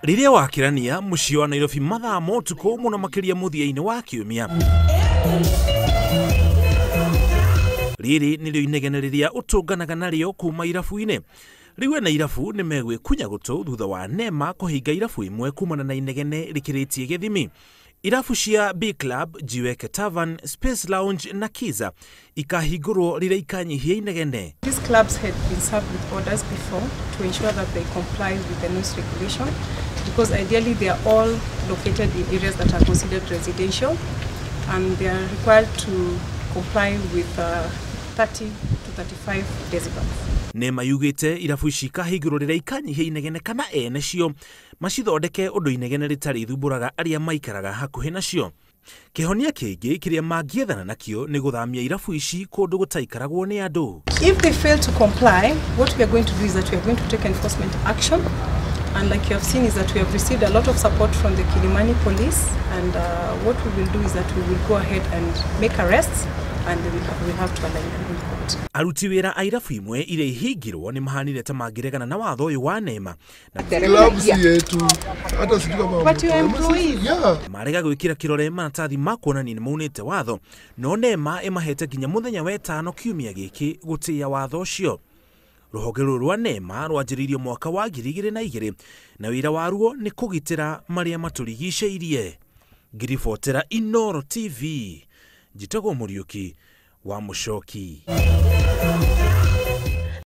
Rĩrĩa wakĩrania mũciĩ wa Nairobi mathaa ma ũtukũ mũno makĩria mũthia-inĩ wa kiumia, rĩrĩ nĩrĩo inegene rĩrĩa ũtũnganaga narĩo kuma irabu-inĩ. Rĩu ene irabu nĩ megwĩkunya gũtũ thutha wa NEMA kũhinga irabu imwe kumana na inegene rĩkĩrĩtie gĩthimi. Irabu cia B Club, Jiweke Tavern, Space Lounge na Kiza ikahingũrwo rĩrĩa ikanyihia inegene. These clubs had been served with orders before to ensure that they comply with the noise regulation, because ideally they are all located in areas that are considered residential, and they are required to comply with 30 to 35 decibels. NEMA yugĩte irabu ici ikahingũrwo rĩrĩa ikanyihia inegene kana ene cio macithondeke ũndũ inegene rĩtarĩ ithumbũraga arĩa maikaraga hakuhĩ nacio. Kĩhonia kĩngĩ kĩrĩa mangĩethana nakĩo nĩ gũthamia irabu ici kũndũ gũtaikaragwo nĩ andũ. If they fail to comply, what we are going to do is that we are going to take enforcement action. And like you have seen is that we have received a lot of support from the Kilimani police, and what we will do is that we will go ahead and make arrests, and we will have to align them in court. Aruti wĩra a irabu imwe iria ihingirwo nĩ mahanire ta mangĩregana na watho ũyũ wa NEMA. Clubs yetu hata sijui kama But your employees. Yeah. Marega gwĩkĩra kĩrore maratathi ma kuonania nĩ maunĩte watho, no NEMA ĩmahete nginya mũthenya wetano kiumia gĩkĩ gũtĩĩa watho ũcio. Rũhonge rũrũ rwa NEMA rwanjĩrĩirio mwaka wa 2002 na wĩra waruo nĩ kũgitĩra marĩa matũrigicĩirie. Ngiribotera Inooro TV, njĩtagwo Mũriũki wa Mũcoki.